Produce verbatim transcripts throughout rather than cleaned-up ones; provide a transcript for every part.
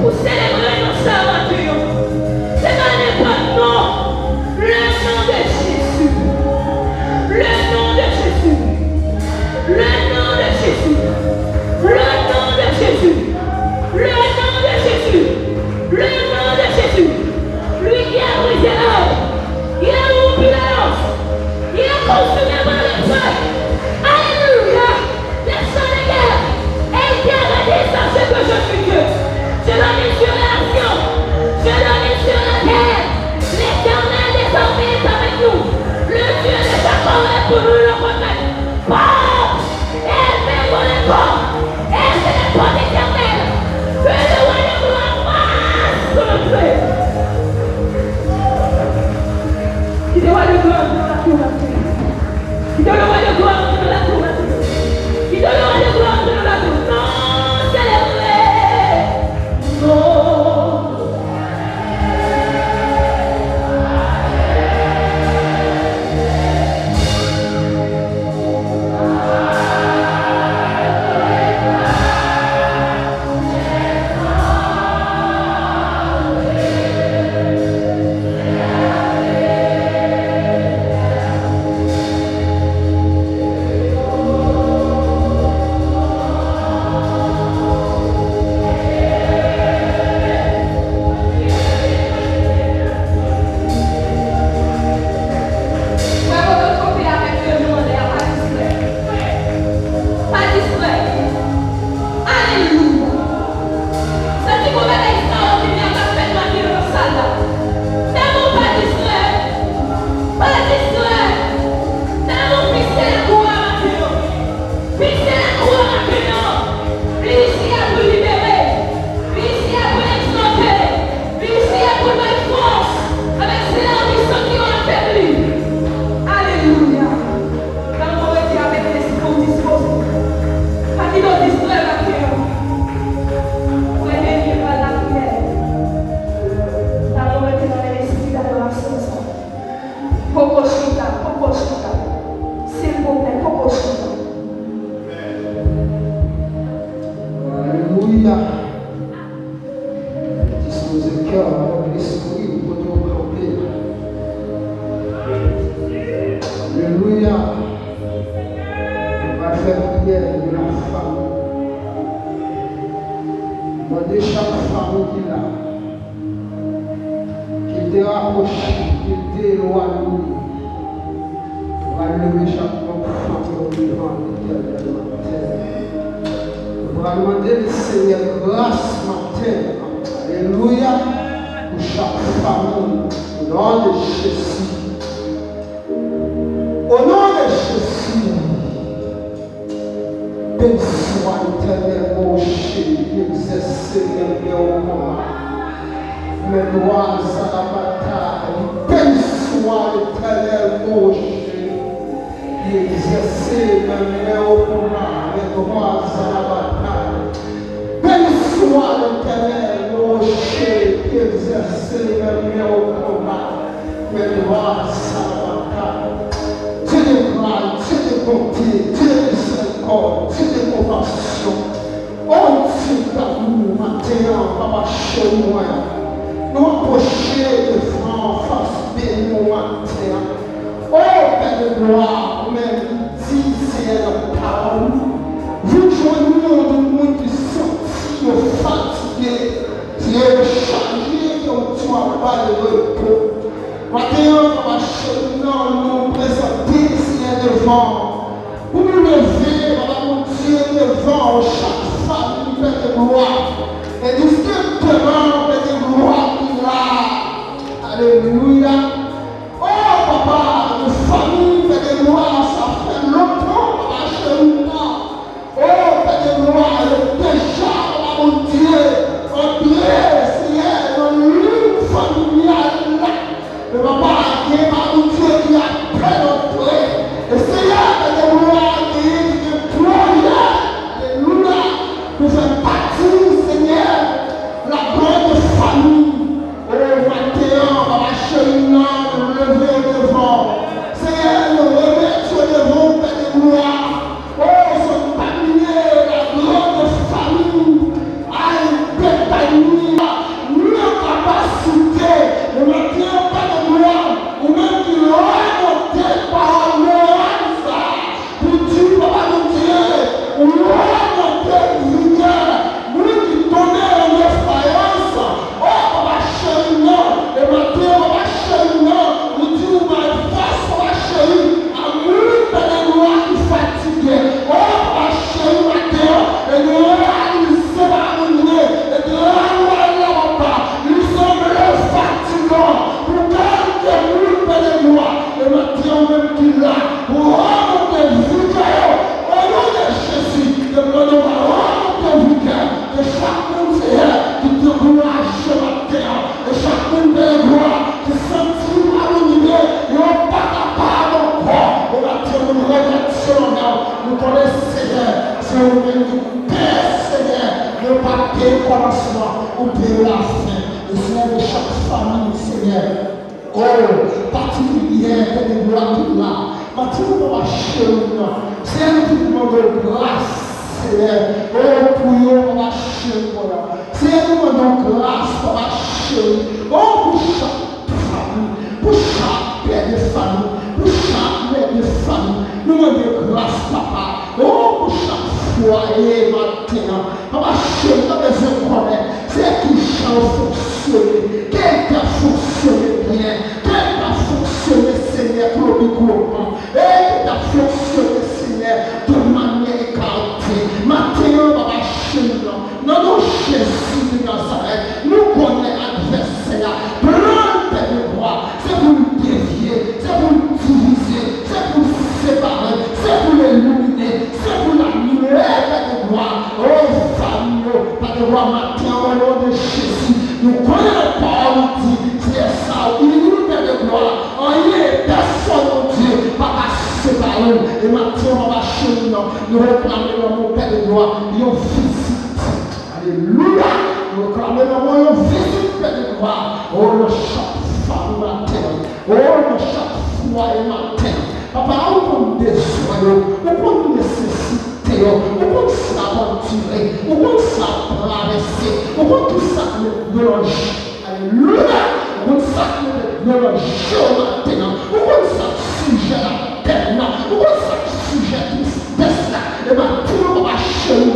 Pou selebre non sa a maten an. Se pa nenpòt non. Le nom de Jésus. Le nom de Jésus. Le nom de Jésus. Le nom de Jésus. Le nom de Jésus. Le nom de Jésus. Lui qui a brisé l'or. Il a rompu la lance. Il a consumé par le feu. Alléluia. Descends les guerres et il dit à Moïse, sache que je suis Dieu. Je domine sur la nation. Je domine sur la terre. L'Éternel des armées est avec nous. Le Dieu de Jacob est pour nous le refuge. Porte, élevez vos défenses. Élevez les portes éternelles. Que le roi de gloire passe sous le feu. Kite rwa de glwa antre nan lakou maten an. Kite le roi de gloire antre nan lakou maten an. Kite le roi de gloire antre nan lakou. Non, selebre. Non. Frè, kote w kanpe avèk yo, nou mande a pa distrè. Pa distrè. Alelouya. Santi pou bagay sa yo ki vin ap fèt maten an nan sal la. Tèlman w pa distrè. Pa distrè. Tèlman w pise lakou a maten an. Pise lakou a maten an. Li isi a pou libere. Li isi a pou egzòte. Li isi a pou bay fòs. Avèk sila ou ki santi yo afebli. Alelouya. Lanmò rete avèk lespri w dispoze. Pa kite w distrè maten an. Frè Denie pral lapriyè. Lanmò rete nan lespri dadorasyon sa. Poko chita, poko chita. Silvouplè, poko chita. Alelouya. Dispoze kè w avèk lespri w kote w kanpe. Alelouya. Nou pral fè priyè de la fanmi. Mande chak fanmi ki la, ki te rapwoche, ki te elwanye. Nou pral leve chak fanmi yo devan Letènèl maten. Nou pral mande Lesenyè gras maten. Alelouya. Pou chak fanmi. O non de Jezi. O non de Jezi. Beni swa Letènèl, mon Rocher, ki egzèse men men w konba. Men glwa sa la batay. Beni swa Letènèl, mon Rocher, ki egzèse men men w konba. Men glwa sa la batay. Beni swa Letènèl, mon Rocher, ki egzèse men men w konba. Men glwa sa la batay. Dye de gras, Dye de bonte, Dye de mizerikòd, Dye de konpasyon. O Dye damou, maten an, papa cheri mwen, nou apwoche devan fas beni w maten an. O Pè de glwa, ou menm ki di, Senyè, nan pawòl ou, vin jwenn nou, nou moun ki santi yo fatige, ki dechaje, ke w di w ap bay repo. Maten an, papa cheri, nou prezante Senyè devan w. Pou nou leve, papa Bondye, devan w, chak fanmi, Pè de glwa. Legliz de demen, Pè de glwa, ki la. Alelouya. O papa, yon fanmi, Pè de glwa, sa fè lontan, papa cheri, ou la. O, Pè de glwa, yo deja, papa Bondye, antre, Senyè, nan liy familyal la. Men papa, gen, papa Bondye, ki apèn antre. E Senyè, Pè de glwa, genyen ki gen pwojè, alelouya, pou fè pati, Ni an kapasite, le maten an, Pè de glwa, ou menm ki remonte pawòl moral sa a, pou di, Papa Bondye, ou remonte vigè, moun ki tonbe an defayans, o Papa cheri nan, le maten an, Papa cheri nan, ou di ou bay fòs, Papa cheri, a moun, Pè de glwa, ki fatige. O, Papa cheri, maten an, e nou reyalize, Papa Bondye, e travay la, Papa, li sanble fatigan pou kèlke moun, Pè de glwa. E maten an, ou menm ki la, ou remonte vigè yo. O non de Jezi, te mande w remonte vigè de chak moun, Seyè, ki dekouraje maten an. E chak moun, Pè de glwa, ki santi yo pa motive, yo pa kapab ankò. O maten, nou remèt yo nan men w. Nou konnen, Senyè, se ou menm ki te, Senyè, nan pa te kòmansman, ou te lafen. E Senyè, de chak fanmi, Senyè, o, patikilyè, Pè de glwa, ki la. Maten, nou pa mache, non. Senyè, nou vin mande w gras, Senyè. O, pou yo, pa mache, non. Senyè, nou mande w gras, Papa cheri. O, pou chak fanmi, pou chak pè de fanmi, pou chak mè de fanmi, nou mande gras, Papa. O, pou chak fwaye maten an. Papa cheri, nou bezwen konnen se ki jan yo fonksyone, ke l ta fonksyone byen, ke l ta fonksyone, Senyè, globikwoman. E ki ta fonksyone, Senyè, de manyè ekate. Maten an, Papa cheri, nan, nan non Jezi de Nazarèt, nou konnen advèsè a, plan l, Pè de glwa, se pou l devye, se pou l divize, se pou l separe, se pou l elimine, se pou l anile, Pè de glwa. O, fanmi yo, Pè de glwa, maten an, o non de Jezi, nou konnen nan pawòl ou di, se sa ou ini, Pè de glwa. Anyen e pèsòn, Bondye, pa ka separe w. E maten an, Papa cheri, non, nou reklame nan non Pè de glwa yon vizit. Alelouya! Nou reklame nan non yon vizit, Pè de glwa. O, nan chak fanmi maten an. O, nan chak fwaye maten an. Papa, ou konn bezwen yo. Ou konn nesesite yo. Ou konn sa y ap andire. Ou konn sa y ap travèse. Ou konn kisa k met dlo nan je. Alelouya! Ou konn sa k mete dlo nan je w maten an. Ou konn sa k sijè lapèn nan. Ou konn sa k sijè tristès la. E maten an, Papa cheri,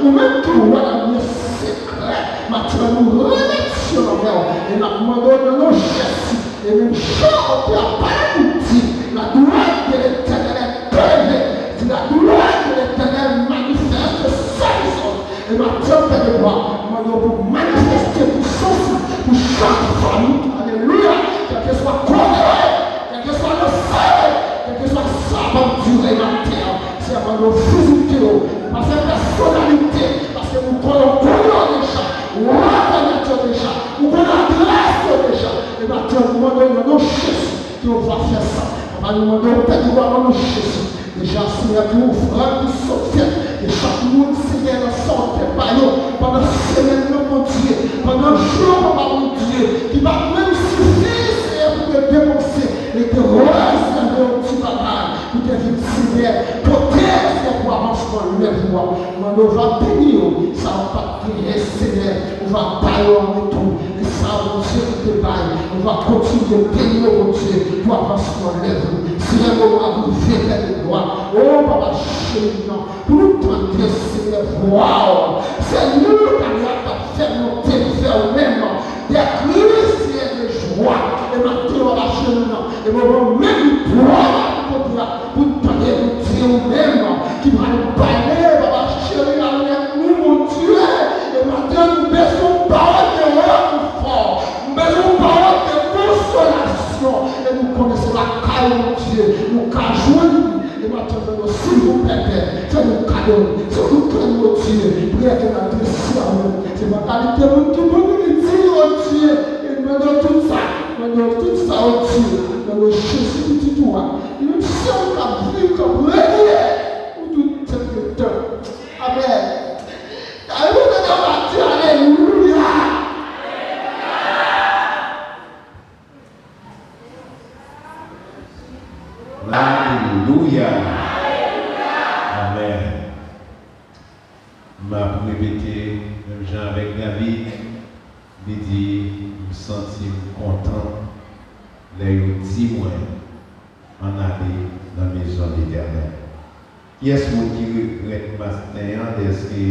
ou menm ki wè nan lye sekrè, maten an, nou remèt yo nan men w. E n ap mande w nan non Jezi. E menm jan ou te ap pale pou di, la gloire de l'Éternel est élevée. Di, la gloire de l'Éternel manifeste sa puissance. E maten an, Pè de glwa, mande w pou manifeste pisans ou pou chak fanmi. Alelouya! Kèlkeswa kote yo ye, kèlkeswa nan sa yo ye, kèlkeswa sa y ap andire maten an, Senyè, mande w vizite yo. Pa fè pèsonalite, paske nou konnen w konnen yo deja, ou rekonèt yo deja, ou konnen adrès yo deja. E maten an, nou mande w nan non Jezi, ke w va fè sa. Papa, nou mande w, Pè de glwa, nan non Jezi. Deja, Senyè, gen ofrann ki sot fèt. E chak moun, Senyè, nan sa w te ba yo pandan semèn nan, Bondye, pandan jou yo, Papa Bondye, ki pa t menm sifi, Senyè, pou te depanse, men te rezève yon ti bagay pou te vin, Senyè, pote, Senyè, pou avansman lèv ou a. Mande w va beni yo, sa yo pa t genyen, Senyè, ou va ba yo an retou. E sa, Bondye, ki te bay, ou va kontinye beni yo, Bondye, pou avansman lèv ou. Senyè, nou va rive, Pè de glwa. O, Papa cheri, non. Pou nou tande, Senyè, vwa w. Se nou, Daniel, k ap fè monte vè ou menm. Des cris, Senyè, de joie. E maten an, Papa cheri, non. E moman menm, nou pran kote a pou n tande Bondye ou menm ki pral pale, Papa cheri, avèk nou, Bondye. E maten, nou bezwen yon pawòl de rekonfò. Nou bezwen yon pawòl de konsolasyon. E nou konnen se lakay ou, Bondye, nou ka jwenn li. E maten, fè nou, silvouplè, Pè, fè nou kado. Se pou kè nou, Bondye, priyè ke n adrese a ou. Se pa kalite moun ki bon nou di, Bondye. E nou mande w tout sa. Mande w tout sa, Bondye. Nan non Jezi, pitit ou a. Li menm sèl k ap viv, k ap rete pou tout tan de tan. Amèn. Kare pou tande w ap di alelouya. Alelouya. Amèn. M ap repete, menm jan avèk David, Li di, "M santi m kontan lè yo di mwen, 'Ann ale nan mezon Letènèl.'" Kiyès moun ki regrèt maten an dèske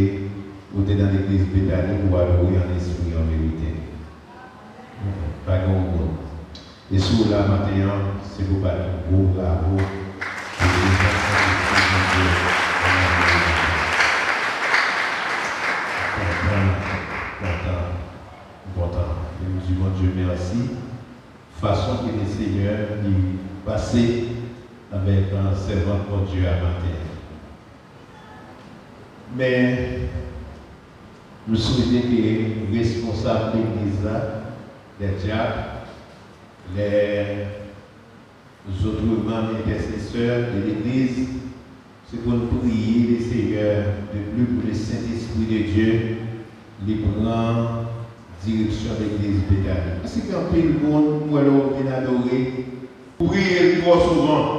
ou te nan legliz Betani pou adore an espri, an verite? Pa gen yon moun. E si w la maten an, se pou bat yon gwo bravo pou prezans Sentespri Bondye nan lavi w. Kontan, kontan, kontan. E m di Bondye mèsi, fason ke Lesenyè li pase avèk, euh, sèvant Bondye a maten an. Men, m swete ke responsab legliz la, lè dyak, lè zòt manm entèsesè de legliz, se pou n priye Lesenyè de pli pou le Sentespri de Dye li pran direksyon legliz Betani. Paske gen anpil moun, m wè lè w vin adore, ou priye l twò souvan.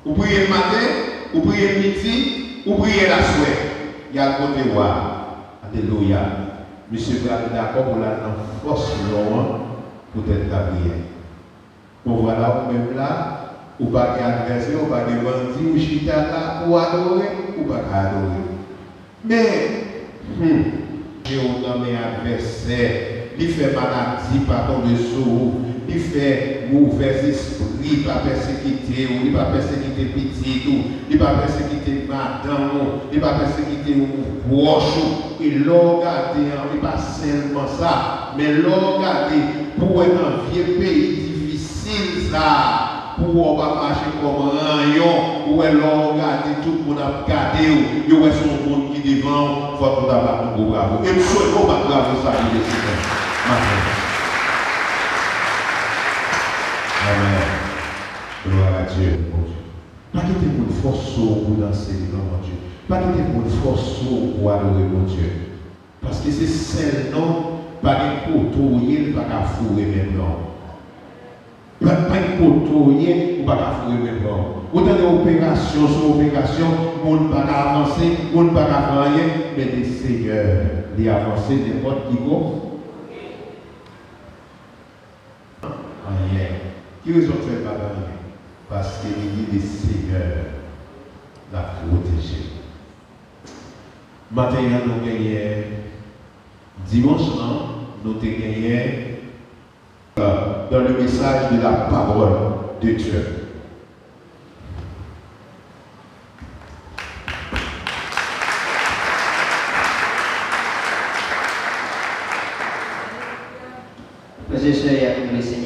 Ou priye l maten, ou priye l midi, ou priye l aswè. Y al kote w a. Alelouya. Misye pral dakò pou l al nan fòs non an poutèt lapriyè. Bon, vwala, ou menm la, ou pa gen advèsè, ou pa gen bandi, ou chita la pou adore, ou pa ka adore. Men, hmm, Bondye w nan men advèsè, li fè maladi pa tonbe sou ou, li fè movèzespri pa pèsekite w, li pa pèsekite pitit ou, li pa pèsekite madanm ou, li pa pèsekite yon pwòch ou. E lè w gade an, e pa sèlman sa, men lè w gade pou w wè nan vye peyi difisil sa a, pou w wè w pa mache kòm ranyon, ou wè lè w gade tout moun ap gade w, yo wè se yon moun ki devan w, fòk nou ta bat yon gwo bravo. E m swete w bat bravo sa pou Lesenyè maten. Amèn. Glwa a Dye, Bondye. Pa kite moun fòse w pou danse devan Bondye. Pa kite moun fòse w pou adore Bondye. Paske se sèl non, pa gen kote w ye, li pa ka foure men pran w. Pa, pa gen kote w ye, ou pa ka foure men pran w. Ou tande operasyon sou operasyon, moun pa ka avanse, moun pa ka fè anyen, men Lesenyè, li avanse nenpòt ki kote. Anyen. Ki rezon k fè l pa gen anyen? Paske li di Lesenyè l ap pwoteje l. Maten an, nou genyen, dimanch lan, nou te genyen, euh, dans le message de la parole de Dieu. Frères et sœurs, y a tout le Seigneur.